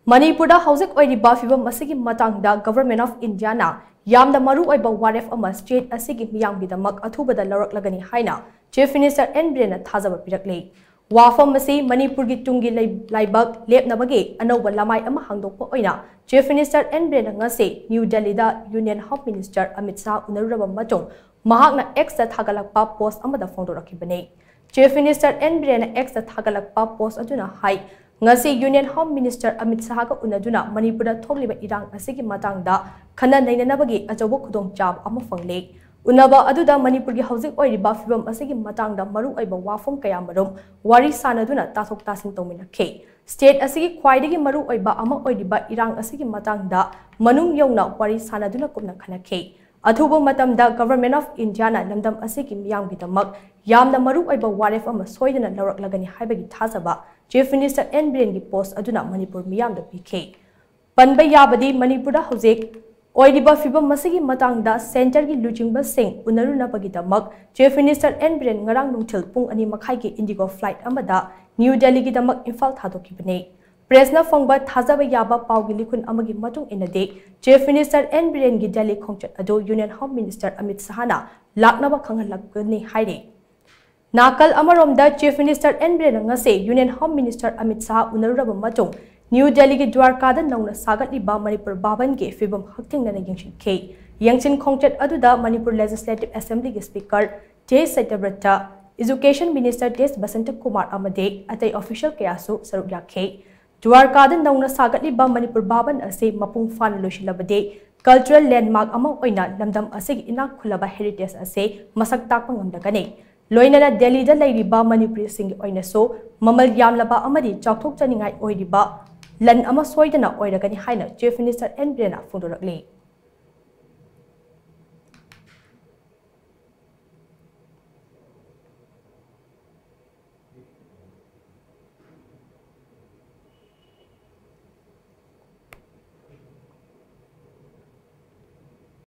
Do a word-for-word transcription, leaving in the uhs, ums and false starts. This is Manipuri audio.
ꯃꯅꯤꯄꯨꯔꯗ ꯍꯧꯖꯤꯛ ꯑꯣꯏꯔꯤꯕ ꯐꯤꯕꯝ ꯑꯁꯤꯒꯤ ꯃꯇꯥꯡꯗ Government of Indiaꯅ ꯌꯥꯝꯅ ꯃꯔꯨ ꯑꯣꯏꯕ ꯋꯥꯔꯦꯞ ꯑꯃ state ꯑꯁꯤꯒꯤ ꯃꯤꯌꯥꯝꯒꯤꯗꯃꯛ ꯑꯊꯨꯕꯗ ꯂꯧꯔꯛꯂꯒꯅꯤ ꯍꯥꯏꯅ Chief Minister ꯑꯦꯟ ꯕꯤꯔꯦꯟꯅ ꯊꯥꯖꯕ ꯄꯤꯔꯛꯂꯤ꯫ ꯋꯥꯐꯝ ꯑꯁꯤ ꯃꯅꯤꯄꯨꯔꯒꯤ ꯇꯨꯡꯒꯤ ꯂꯩ-, ꯂꯥꯏꯕꯛ ꯂꯦꯞꯅꯕꯒꯤ ꯑꯅꯧꯕ ꯂꯃꯥꯏ ꯑꯃ ꯍꯥꯡꯗꯣꯛꯄ ꯑꯣꯏꯅ Chief Minister ꯑꯦꯟ ꯕꯤꯔꯦꯟꯅ ꯉꯁꯤ ꯅ꯭ꯌꯨ ꯗꯦꯜꯂꯤꯗ Union Home Minister Amit Shah ꯎꯅꯔꯨꯔꯕ ꯃꯇꯨꯡ ꯃꯍꯥꯛꯅ Xꯇ ꯊꯥꯒꯠꯂꯛꯄ post ꯑꯃꯗ ꯐꯣꯡꯗꯣꯔꯛꯈꯤꯕꯅꯤ꯫ Chief Minister ꯑꯦꯟ ꯕꯤꯔꯦꯟꯅ Xꯇ ꯊꯥꯒꯠꯂꯛꯄ post ꯑꯗꯨꯅ ꯍꯥꯏ, ꯉꯁꯤ Union Home Minister ꯑꯃꯤꯠ ꯁꯥꯍꯒ ꯎꯅꯗꯨꯅ ꯃꯅꯤꯄꯨꯔꯗ ꯊꯣꯛꯂꯤꯕ ꯏꯔꯥꯡ ꯑꯁꯤꯒꯤ ꯃꯇꯥꯡꯗ ꯈꯟꯅ ꯅꯩꯅꯅꯕꯒꯤ ꯑꯆꯧꯕ ꯈꯨꯗꯣꯡꯆꯥꯕ ꯑꯃ ꯐꯪꯂꯦ꯫ ꯎꯅꯕ ꯑꯗꯨꯗ ꯃꯅꯤꯄꯨꯔꯒꯤ ꯍꯧꯖꯤꯛ ꯑꯣꯏꯔꯤꯕ ꯐꯤꯕꯝ ꯑꯁꯤꯒꯤ ꯃꯇꯥꯡꯗ ꯃꯔꯨꯑꯣꯏꯕ ꯋꯥꯐꯝ ꯀꯌꯥꯃꯔꯨꯝ ꯋꯥꯔꯤ ꯁꯥꯅꯗꯨꯅ ꯇꯥꯊꯣꯛ ꯇꯥꯁꯤꯟ ꯇꯧꯃꯤꯟꯅꯈꯤ꯫ State ꯑꯁꯤꯒꯤ ꯈ꯭ꯋꯥꯏꯗꯒꯤ ꯃꯔꯨꯑꯣꯏꯕ ꯑꯃ ꯑꯣꯏꯔꯤꯕ ꯏꯔꯥꯡ ꯑꯁꯤꯒꯤ ꯃꯇꯥꯡꯗ ꯃꯅꯨꯡ ꯌꯧꯅ ꯋꯥꯔꯤ ꯁꯥꯅꯗꯨꯅ ꯀꯨꯞꯅ ꯈꯟꯅꯈꯤ꯫ ꯑꯊꯨꯕ ꯃꯇꯝꯗ Government of Indiaꯅ ꯂꯝꯗꯝ ꯑꯁꯤꯒꯤ ꯃꯤꯌꯥꯝꯒꯤꯗꯃꯛ ꯌꯥꯝꯅ ꯃꯔꯨꯑꯣꯏꯕ ꯋꯥꯔꯦꯞ ꯑꯃ ꯁꯣꯏꯗꯅ ꯂꯧꯔꯛꯂꯒꯅꯤ ꯍꯥꯏꯕꯒꯤ ꯊꯥꯖꯕ Chief Minister ꯑꯦꯟ ꯕꯤꯔꯦꯟꯒꯤ post ꯑꯗꯨꯅ ꯃꯅꯤꯄꯨꯔ ꯃꯤꯌꯥꯝꯗ ꯄꯤꯈꯤ꯫ ꯄꯟꯕ ꯌꯥꯕꯗꯤ ꯃꯅꯤꯄꯨꯔꯗ ꯍꯧꯖꯤꯛ ꯑꯣꯏꯔꯤꯕ ꯐꯤꯕꯝ ꯑꯁꯤꯒꯤ ꯃꯇꯥꯡꯗ centreꯒꯤ ꯂꯨꯆꯤꯡꯕꯁꯤꯡ ꯎꯅꯔꯨꯅꯕꯒꯤꯗꯃꯛ Chief Minister ꯑꯦꯟ ꯕꯤꯔꯦꯟ ꯉꯔꯥꯡ ꯅꯨꯡꯊꯤꯜ ꯄꯨꯡ ꯑꯅꯤ ꯃꯈꯥꯏꯒꯤ Indigo flight ꯑꯃꯗ ꯅ꯭ꯌꯨ ꯗꯦꯜꯂꯤꯒꯤꯗꯃꯛ ꯏꯝꯐꯥꯜ ꯊꯥꯗꯣꯛꯈꯤꯕꯅꯤ꯫ Pressꯅ ꯐꯪꯕ ꯊꯥꯖꯕ ꯌꯥꯕ ꯄꯥꯎꯒꯤ ꯂꯤꯈꯨꯟ ꯑꯃꯒꯤ ꯃꯇꯨꯡ ꯏꯟꯅꯗꯤ, Chief Minister ꯑꯦꯟ ꯕꯤꯔꯦꯟꯒꯤ ꯗꯦꯜꯂꯤ ꯈꯣꯡꯆꯠ ꯑꯗꯨ Union Home Minister ꯑꯃꯤꯠ ꯁꯥꯍꯅ ꯂꯥꯛꯅꯕ ꯈꯪꯍꯜꯂꯛꯀꯅꯤ ꯍꯥꯏꯔꯤ꯫ ꯅꯥꯀꯜ ꯑꯃꯔꯣꯝꯗ, Chief Minister ꯑꯦꯟ ꯕꯤꯔꯦꯟꯅ ꯉꯁꯤ Union Home Minister Amit Shah ꯎꯅꯔꯨꯔꯕ ꯃꯇꯨꯡ ꯅ꯭ꯌꯨ ꯗꯦꯜꯂꯤꯒꯤ ꯗ꯭ꯋꯥꯔꯀꯥꯗ ꯅꯧꯅ ꯁꯥꯒꯠꯂꯤꯕ ꯃꯅꯤꯄꯨꯔ ꯚꯥꯕꯟꯒꯤ ꯐꯤꯕꯝ ꯍꯛꯊꯦꯡꯅꯅ ꯌꯦꯡꯁꯤꯟꯈꯤ꯫ ꯌꯦꯡꯁꯤꯟ ꯈꯣꯡꯆꯠ ꯑꯗꯨꯗ Manipur Legislative Assemblyꯒꯤ Speaker ꯇꯦꯖ ꯁꯇ꯭ꯌꯕ꯭ꯔꯇ, Education Minister ꯇꯦꯖ Basanta Kumar ꯑꯃꯗꯤ ꯑꯇꯩ official ꯀꯌꯥꯁꯨ ꯁꯔꯨꯛ ꯌꯥꯈꯤ꯫ ꯗ꯭ꯋꯥꯔꯀꯥꯗ ꯅꯧꯅ ꯁꯥꯒꯠꯂꯤꯕ ꯃꯅꯤꯄꯨꯔ ꯚꯥꯕꯟ ꯑꯁꯤ ꯃꯄꯨꯡ ꯐꯥꯅ ꯂꯣꯏꯁꯤꯜꯂꯕꯗꯤ cultural landmark ꯑꯃ ꯑꯣꯏꯅ ꯂꯝꯗꯝ ꯑꯁꯤꯒꯤ ꯏꯅꯥꯛ ꯈꯨꯜꯂꯕ heritage ꯑꯁꯤ ꯃꯁꯛ ꯇꯥꯛꯄ ꯉꯝꯂꯒꯅꯤ꯫ ꯂꯣꯏꯅꯅ ꯗꯦꯜꯂꯤꯗ ꯂꯩꯔꯤꯕ ꯃꯅꯤꯄꯨꯔꯤꯁꯤꯡꯒꯤ ꯑꯣꯏꯅꯁꯨ ꯃꯃꯜ ꯌꯥꯝꯂꯕ ꯑꯃꯗꯤ ꯆꯥꯎꯊꯣꯛꯆꯅꯤꯡꯉꯥꯏ ꯑꯣꯏꯔꯤꯕ ꯂꯟ ꯑꯃ ꯁꯣꯏꯗꯅ ꯑꯣꯏꯔꯒꯅꯤ ꯍꯥꯏꯅ Chief Minister ꯑꯦꯟ ꯕꯤꯔꯦꯟꯅ ꯐꯣꯡꯗꯣꯔꯛꯂꯤ꯫